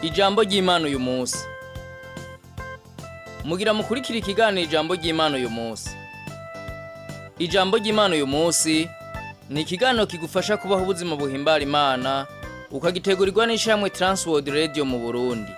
Ijambo ry'Imana uyu munsi. Mugira mukurikira ikiganiro ijambo ry'Imana uyu munsi. Ijambo ry'Imana uyu munsi ni ikiganiro kigufasha kubaho ubuzima buhimbara Imana, ukagitegurirwa n'ishirahamwe Transworld Radio mu Burundi.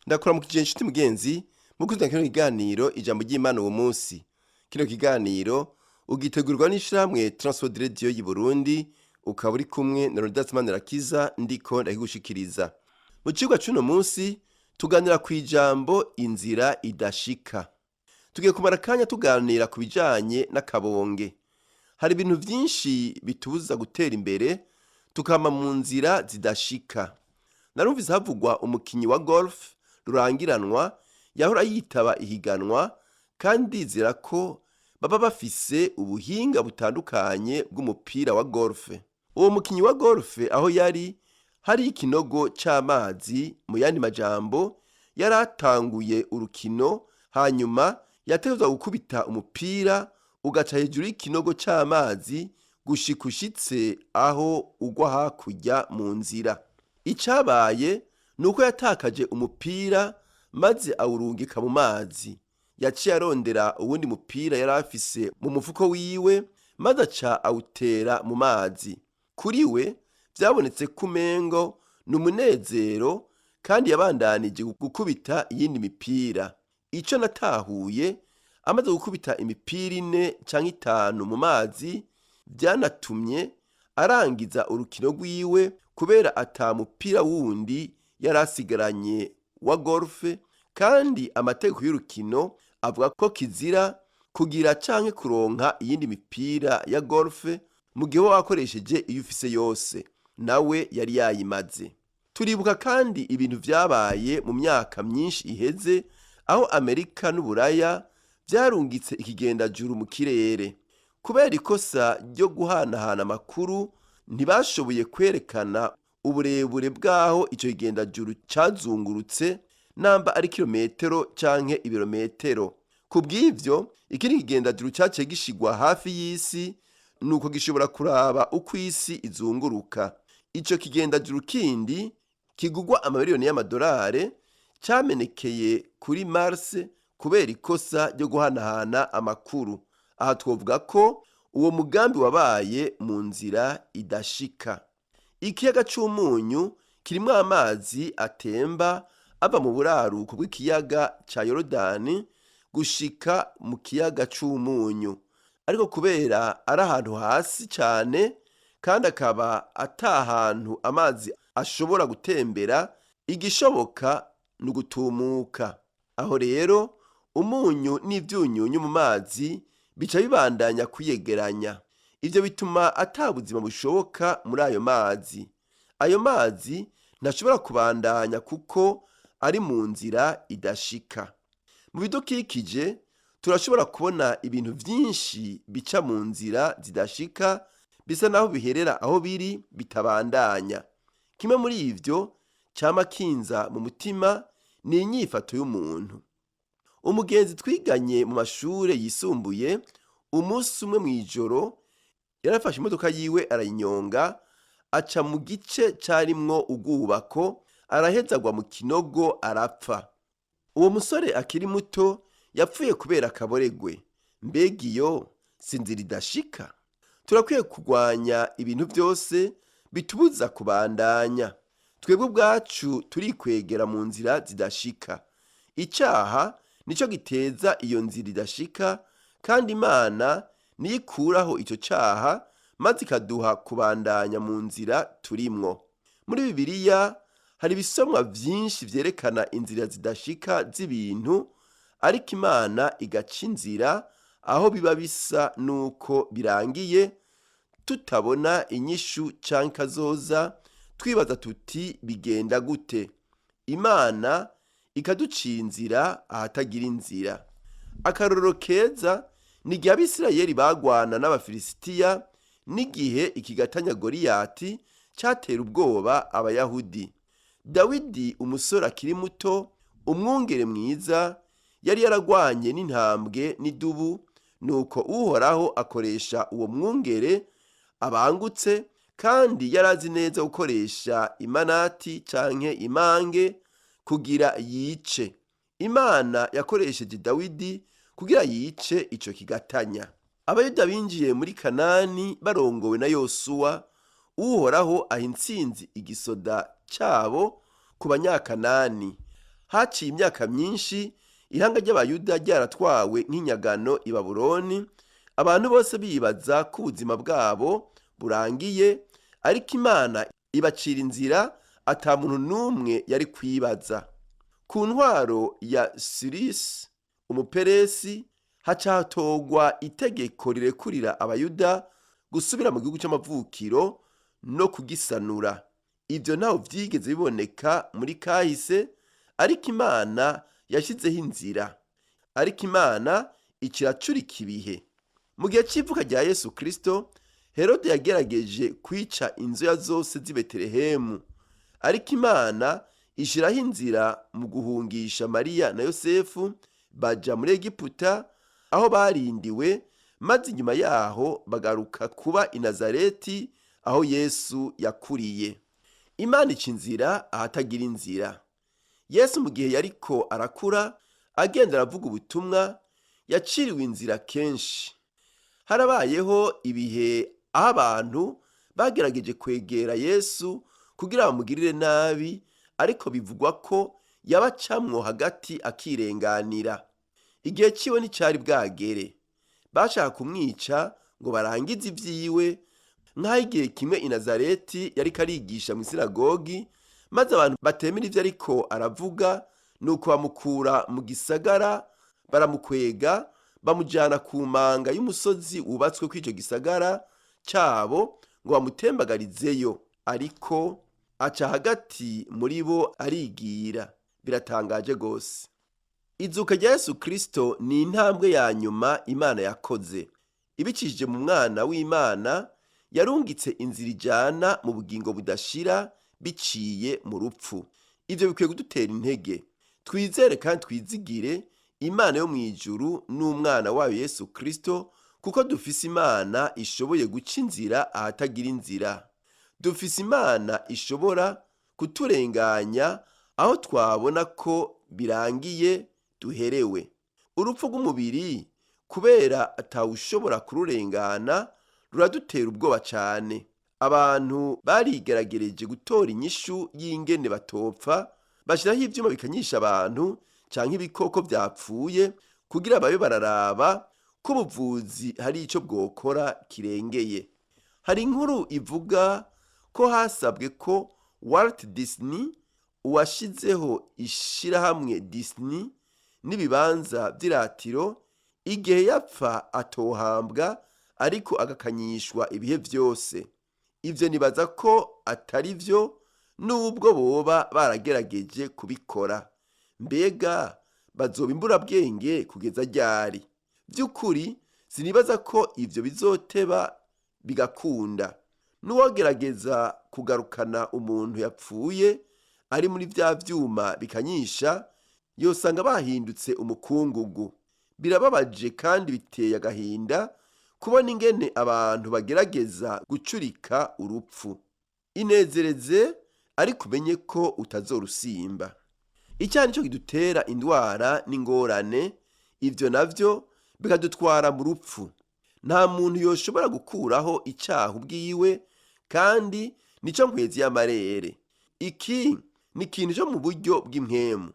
Ndakuramukije inshuti mugenzi mukurikirana kino kiganiro ijambo ry'Imana uwo munsi. Kino kiganiro ugitegurirwa n'ishirahamwe Transworld Radio y'u Burundi, ukaba uri kumwe na Rodas Manirakiza ndiko ndakigushikiriza. Mu cigwa c'uno munsi tuganira kw'ijambo inzira idashika. Tugiye kumara akanya tuganira ku bijanye n'akabonge. Hari ibintu vyinshi bitubuza gutera imbere tukama mu nzira zidashika. Narumvise havugwa umukinyi wa golf rurangiranwa yahora yitaba ihiganwa kandi ndizera ko baba bafise ubuhinga butandukanye bw'umupira wa golf. Uwo mukinyi wa golf aho yari hari ikinogo c'amazi, mu yandi majambo yari atanguye urukino, hanyuma yategerezwa gukubita umupira ugaca hejuru y'ikinogo c'amazi gushika ushitse aho ugwa hakurya mu nzira. Icabaye nuko yatakaje umupira maze awurungika mu mazi. Yaciye arondera uwundi mupira yari afise mu mufuko wiwe maze aca awutera mu mazi. Kuri we vyabonetse ko umengo ni umunezero kandi yabandanije gukubita iyindi mipira. Ico natahuye, amaze gukubita imipira ine canke itanu mu mazi, vyanatumye arangiza urukino rwiwe kubera ata mupira wundi yari asigaranye wa golf, kandi amategeko y'urukino avuga ko kizira kugira canke kuronka iyindi mipira ya golf mu gihe woba wakoresheje iyo ufise yose. Nawe yari yayimaze. Turibuka kandi ibintu vyabaye mu myaka myinshi iheze aho Amerika n'Uburaya vyarungitse ikigendajuru mu kirere. Kubera ikosa ryo guhanahana amakuru, ntibashoboye kwerekana uburebure bw'aho ico kigendajuru cazungurutse, namba ari kilometero canke ibirometero. Kubw'ivyo, ikindi kigendajuru caciye gishigwa hafi y'isi, nuko gishobora kuraba uko isi izunguruka. Ico kigendajuru kindi kigugwa amamiliyoni y'amadolari camenekeye kuri Mars kubera ikosa ryo guhanahana amakuru. Aha twovuga ko uwo mugambi wabaye mu nzira idashika. Ikiyaga c'umunyu kirimwo amazi atemba ava mu buraruko bw'ikiyaga ca Yorodani gushika mu kiyaga c'umunyu. Ariko kubera ari ahantu hasi cane kandi akaba ata hantu amazi ashobora gutembera, igishoboka ni ugutumuka. Aho rero umunyu n'ivyunyunyu mu mazi bica bibandanya kwiyegeranya. Ivyo bituma ata buzima bushoboka muri ayo mazi. Ayo mazi ntashobora kubandanya kuko ari mu nzira idashika. Mu bidukikije turashobora kubona ibintu vyinshi bica mu nzira zidashika, bisa naho biherera aho biri bitabandanya. Kimwe muri ivyo cama kinza mu mutima ni inyifato y'umuntu. Umugenzi twiganye mu mashure yisumbuye, umunsi umwe mw'ijoro yarafashe imodoka yiwe arayinyonga, aca mu gice carimwo urwubako, araheza agwa mu kinogo arapfa. Uwo musore akiri muto yapfuye kubera akaboregwe. Mbega iyo si inzira idashika? Turakwiye kurwanya ibintu vyose bitubuza kubandanya. Twebwe ubwacu turikwegera mu nzira zidashika. Icaha nico giteza iyo nzira idashika, kandi Imana niyo ikuraho ico caha maze ikaduha kubandanya mu nzira turimwo. Muri Bibiliya hari ibisomwa vyinshi vyerekana inzira zidashika z'ibintu, ariko Imana igaca inzira aho biba bisa nuko birangiye, tutabona inyishu canke kazoza, twibaza tuti bigenda gute? Imana ikaducira inzira ahatagira inzira. Akarorero keza ni igihe Abisirayeli bagwana n'Abafilisitiya n'igihe ikigatanya Goliyati catera ubwoba Abayahudi. Dawidi umusore akiri muto, umwungere mwiza, yari yaragwanye n'intambwe n'idubu. Nuko Uhoraho akoresha uwo mwungere abangutse, kandi yarazi neza gukoresha imanati canke imange kugira yice. Imana yakoresheje Dawidi kugira yice ico kigatanya. Abayuda binjiye muri Kanani barongowe na Yosuwa. Uhoraho aha intsinzi igisoda cabo ku Banyakanani. Haciye imyaka myinshi ihanga ry'Abayuda ryaratwawe nk'inyagano i Babuloni, abantu bose bibaza ko ubuzima bwabo burangiye, ariko Imana ibacira inzira ata muntu n'umwe yari kwibaza. Ku ntwaro ya Sirisi Umuperesi haca hatorwa itegeko rirekurira Abayuda gusubira mu gihugu c'amavukiro no kugisanura. Ivyo ntaho vyigeze biboneka muri kahise, ariko Imana yashyizeho inzira. Ariko Imana iciracurika ibihe. Mu gihe c'ivuka rya Yesu Kristo, Herode yagerageje kwica inzoya zose z'i Betelehemu, ariko Imana ishiraho inzira mu guhungisha Mariya na Yosefu baja muri Egiputa aho barindiwe, maze inyuma yaho bagaruka kuba i Nazareti aho Yesu yakuriye. Imana ica inzira ahatagira inzira. Yesu mu gihe yariko arakura agenda aravuga ubutumwa, yaciriwe inzira kenshi. Harabayeho ibihe aho abantu bagerageje kwegera Yesu kugira bamugirire nabi, ariko bivugwa ko yabacamwo hagati akirenganira. Igihe ciwe nticari bwagere. Bashaka kumwica ngo barangize ivyiwe, nk'aho igihe kimwe i Nazareti yariko arigisha mw'isinagogi, maze abantu batemera ivyo ariko aravuga, nuko bamukura mu gisagara baramukwega, bamujana ku manga y'umusozi wubatswe kw'ico gisagara cabo ngo bamutembagarizeyo, ariko aca hagati muri bo arigira. Biratangaje gose. Izuka rya Yesu Kristo ni intambwe ya nyuma Imana yakoze. Ibicishije mu mwana w'Imana, yarungitse inzira ijana mu bugingo budashira biciye mu rupfu. Ivyo bikwiye kudutera intege. Twizere kandi twizigire Imana yo mw'ijuru n'umwana wayo Yesu Kristo, kuko dufise Imana ishoboye guca inzira ahatagira inzira. Dufise Imana ishobora kuturenganya aho twabona ko birangiye duherewe. Urupfu rw'umubiri kubera atawushobora kururengana ruradutera ubwoba cane. Abantu barigeragereje gutora inyishu y'ingene batopfa, bashiraho ivyuma bikanyisha abantu canke ibikoko vyapfuye kugira babe bararaba ko ubuvuzi hari ico bwokora kirengeye. Hari inkuru ivuga ko hasabwe ko Walt Disney, uwashizeho ishirahamwe Disney n'ibibanza vy'iratiro, igihe yapfa atohambwa ariko agakanyishwa ibihe vyose. Ivyo nibaza ko atari vyo, nubwo boba baragerageje kubikora. Mbega bazoba imburabwenge kugeza ryari? Vy'ukuri sinibaza ko ivyo bizoteba bigakunda. N'uwogerageza kugarukana umuntu yapfuye ari muri vya vyuma bikanyisha, yosanga bahindutse umukungugu. Birababaje kandi biteye agahinda kubona ingene abantu bagerageza gucurika urupfu. Inezereze ariko umenye ko utazorusimba. Icyaha nico kidutera indwara n'ingorane, ivyo navyo bikadutwara mu rupfu. Nta muntu yoshobora gukuraho icaha ubwiwe, kandi nico nkwezi y'amarere. Iki ni ikintu co mu buryo bw'impwemu.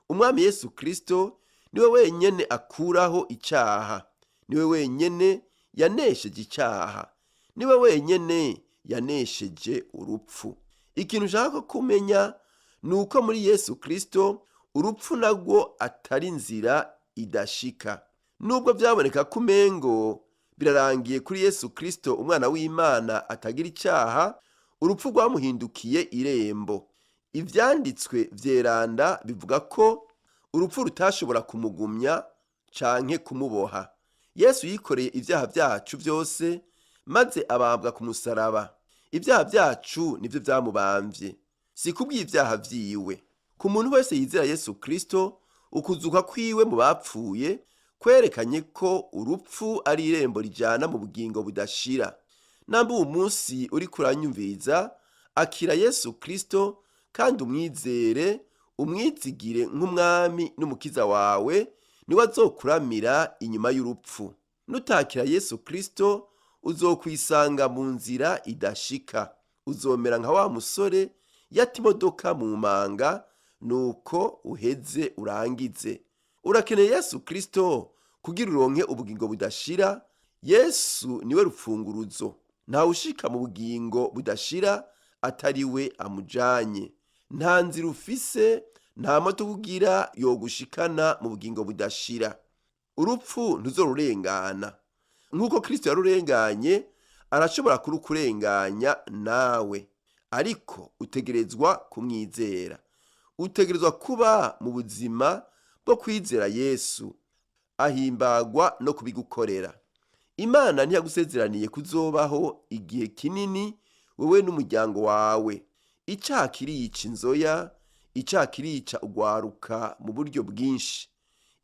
Umwami Yesu Kristo niwe wenyene akuraho icaha, niwe wenyene yanesheje icaha, niwe wenyene yanesheje urupfu. Ikintu ushaka kumenya ni uko muri Yesu Kristo urupfu narwo atari inzira idashika. Nubwo vyaboneka ko umengo birarangiye kuri Yesu Kristo umwana w'Imana atagira icaha, urupfu rwamuhindukiye irembo. Ivyanditswe vyeranda bivuga ko urupfu rutashobora kumugumya canke kumuboha. Yesu yikoreye ivyaha vyacu vyose maze abambwa ku musaraba. Ivyaha vyacu nivyo vyamubamvye, si kubw'ivyaha vyiwe. Ku muntu wese yizera Yesu Kristo, ukuzuka kwiwe mu bapfuye Kwerekanye ko urupfu ari irembo rijana mu bugingo budashira. Namba uwu munsi uriko uranyumviriza, akira Yesu Kristo kandi umwizere, umwizigire nk'umwami n'umukiza wawe, niwe azokuramira inyuma y'urupfu. Nutakira Yesu Kristo, uzokwisanga mu nzira idashika. Uzomera nka wa musore yata imodoka mu manga, nuko uheze urangize. Urakeneye Yesu Kristo kugira uronke ubugingo budashira. Yesu niwe rufunguruzo. Ntawushika mu bugingo budashira atari we amujanye. Nta nzira ufise, nta modoka ugira yogushikana mu bugingo budashira. Urupfu ntuzorurengana. Nk'uko Kristo yarurenganye, arashobora kurukurenganya nawe. Ariko utegerezwa kumwizera. Utegerezwa kuba mu buzima bwo kwizera Yesu. Ahimbagwa no kubigukorera. Imana ntiyagusezeraniye kuzobaho igihe kinini wewe n'umuryango wawe. Icaha kirica inzoya, icaha kirica ugwaruka mu buryo bwinshi.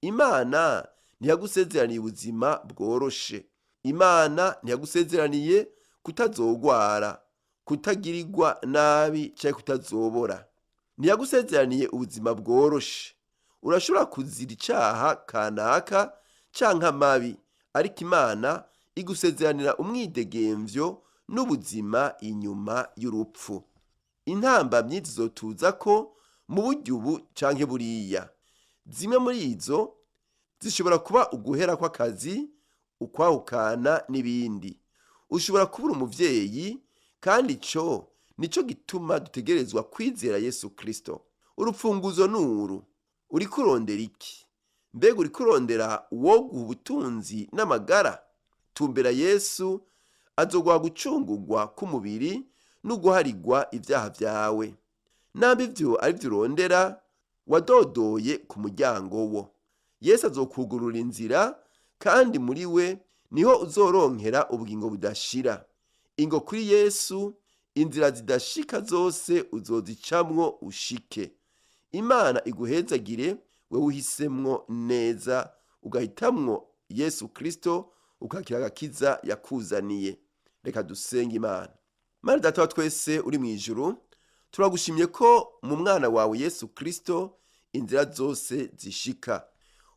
Imana ntiyagusezeraniye ubuzima bworoshe. Imana ntiyagusezeraniye kutazogwara, kutagirirwa nabi canke kutazobora. Ntiyagusezeraniye ubuzima bworoshe. Urashobora kuzira icaha kanaka canke amabi, ariko Imana igusezeranira umwidegemvyo n'ubuzima inyuma y'urupfu. Intambamyi zizotuzako mu buryo ubu canke buriya. Zimwe muri izo zishobora kuba uguhera kw'akazi, ukwahukana n'ibindi. Ushobora kubura umuvyeyi, kandi ico nico gituma dutegerezwa kwizera Yesu Kristo. Urupfunguzo nuru. Uriko urondera iki? Mbega uriko urondera uwoguha ubutunzi n'amagara? Tumbera Yesu, azoguha gucungurwa k'umubiri n'uguharigwa ivyaha vyawe. Namba ivyo arivyo urondera, wadodoye ku muryango wo. Yesu azokugurura inzira, kandi muri we niho uzoronkera ubugingo budashira. Ingo kuri Yesu, inzira zidashika zose uzozicamwo ushike. Imana iguhezagire wewe uhisemwo neza, ugahitamwo Yesu Kristo, ukakira agakiza yakuzaniye. Reka dusenge Imana. Mana Data wa twese uri mw'ijuru, turagushimye ko mu mwana wawe Yesu Kristo inzira zose zishika.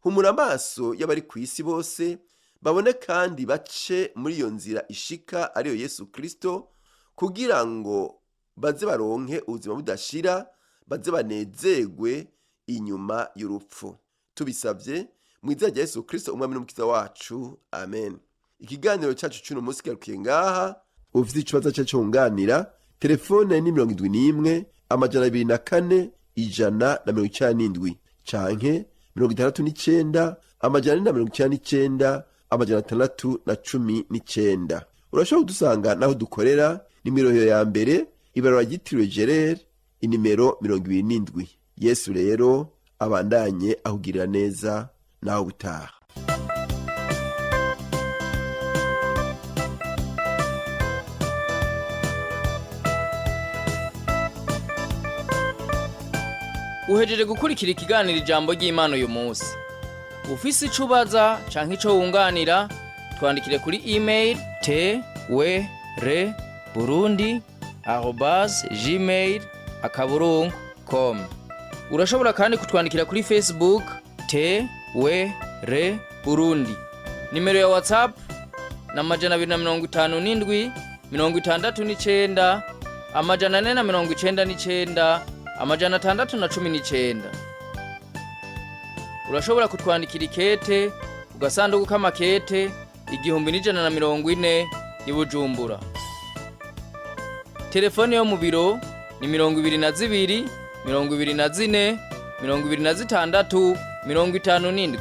Humura amaso y'abari kw'isi bose, babone kandi bace muri iyo nzira ishika ariyo Yesu Kristo, kugira ngo baze baronke ubuzima budashira, baze banezerwe inyuma y'urupfu. Tubisavye mu izina rya Yesu Kristo umwami n'umukiza wacu, amen. Ikiganiro cacu c'uno munsi kigarukiye ngaha. Ufite ikibazo cyacu wunganira, telefone ni 71 204 197 canke 69 499 619. Urashobora kudusanga naho dukorera ni mirohero ya mbere, ibarura ryitiriwe Gerere, inimero 27. Yesu rero abandanye ahugirira neza naho butaha. Uhejeje gukurikira ikiganiro ijambo ry'Imana uyu munsi. Ufise ico ubaza canke ico wunganira, twandikire kuri email twrburundi@gmail.com. Urashobora kandi kutwandikira kuri Facebook TWR Burundi. Nimero ya WhatsApp na 257 69 499 619. Urashobora kutwandikira ikete ku gasanduku k'amakete 1140 i Bujumbura. Telefone yo mu biro ni 22 24 26 57.